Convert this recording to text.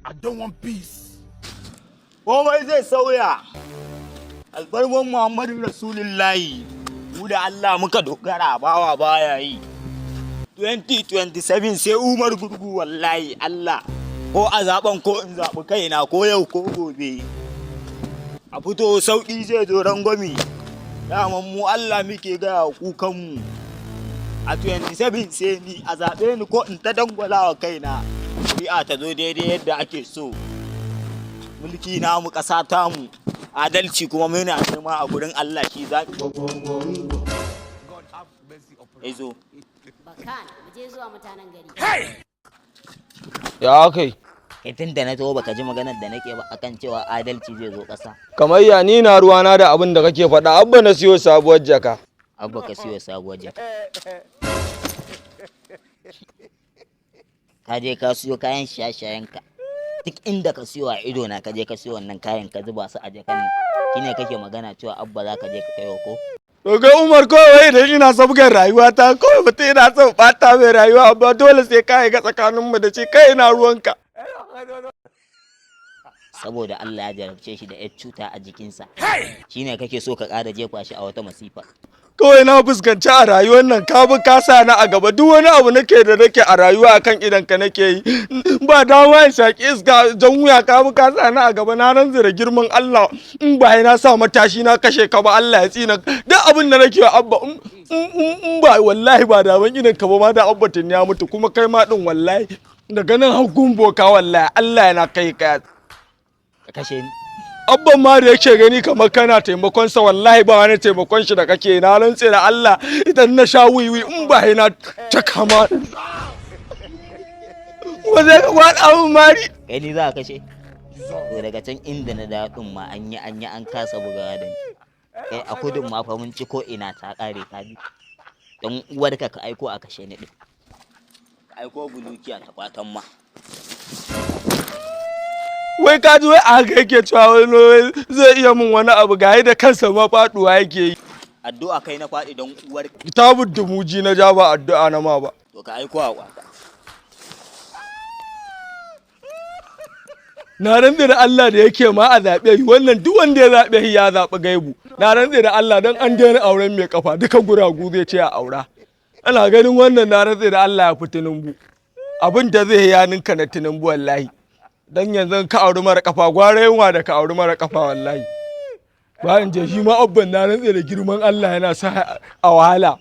I don't want peace. Komai zai sauya. Alfarman Muhammadu Rasulullahi. Mu da Allah muka dogara, bawa baya yi. 2027 sai Umar Gurgu, wallahi Allah. Ko a zaben ko in zaɓi kaina, ko yau ko gobe. A fito, sauƙi zai zo, rangwami. Daman mu Allah muke gaya wa kukanmu. A 27 sai ni, a zaɓe ni ko in ta dangwala wa kaina. Kuri'a ta zo daidai yadda ake so. Mulki namu, ƙasa tamu, adalci kuma muna nema a gurin Allah, shi za God have mercy upon ya zo. Bakan, mu je zuwa, mutanen gari. Ya kai? Kai, tun da na taho baka ji maganar da nake ba akan cewa adalci zai zo ƙasa? Kamar ya ni na ruwana da abin da kake faɗa? Abba na siyo sabuwar jaka. Abba ka siyo sabuwar jaka? Ka je ka siyo kayan shaye-shayen ka, duk inda ka siyo a ido na ka je ka siyo wannan kayan, ka zuba su a jakan nan, shine kake magana cewa Abba za ka je ka kaiwa ko? To kai Umar, kawai idan ina sabgar rayuwa ta, kawai mutum yana son ɓata mai rayuwa, amma dole sai ka ga tsakaninmu da ce kai, ina ruwanka? Saboda Allah ya jarabce shi da 'yar cuta a jikinsa, shine kake so ka ƙara jefa shi a wata masifa? Kawai na fuskanci a rayuwar nan ka bi ka sa ni a gaba. Duk wani abu nake da nake a rayuwa akan idan ka nake yi. Ba dama in shaki iska jan wuya, ka bi ka sa ni a gaba. Na rantse da girman Allah, in ba na sa matashi na kashe ka ba, Allah ya tsina. Duk abin da nake wa Abba, in ba wallahi ba da ban idan ka ba ma, da Abba tun ya mutu. Kuma kai ma din, wallahi daga nan hakun boka, wallahi Allah yana kai ka. Ka kashe ni? Abban ma da yake gani kamar kana taimakon sa, wallahi ba wani taimakon shi da kake. Na rantse da Allah, idan na sha wiwi, in ba na caka ma ba zai ka kwaɗa min mari. Kai, ni za ka kashe? To daga can inda na dawo din ma an yi, an yi, an kasa bugawa da ni. Kai, a kudin ma fa mun ci ko ina ta kare. Ka bi don uwarka, ka aiko a kashe ni din, ka aiko bulukiya ta kwatan ma. Wai ka ji, wai a haka yake cewa wai zai iya min wani abu, ga da kansa ma faduwa yake yi. Addu'a kai na faɗi don uwar Kitabun dumuji na ja, ba addu'a na ma ba. To ka aiko a kwata. Na rantse da Allah, da yake ma a zaɓe shi wannan, duk wanda ya zaɓe shi ya zaɓi gaibu. Na rantse da Allah, don an daina auren mai kafa, duka guragu zai ce a aura. Ana ganin wannan, na rantse da Allah ya fi Tinubu. Abin da zai yi ya ninka na Tinubu, wallahi. Dan yanzu ka auri mara kafa, gwara yunwa da ka auri mara kafa, wallahi. Bayan je shi ma Abban, na rantse da girman Allah yana sa a wahala.